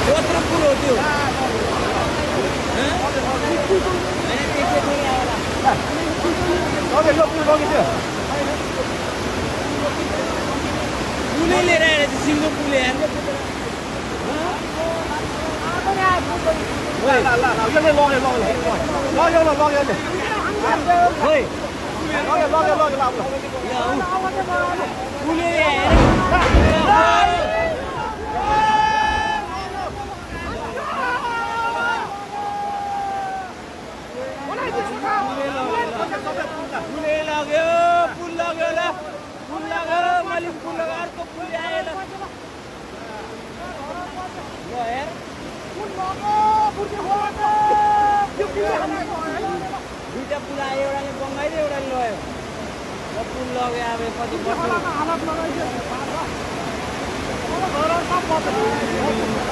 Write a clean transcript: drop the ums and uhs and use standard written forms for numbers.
कत्रो पुल हो त्यो पुलै लिएर आएर चाहिँ सिङ्गो पुल यार दुईटा पुल आयो एउटाले बङ्गाइदियो एउटाले लयो र पुल लग्यो अब कति वर्ष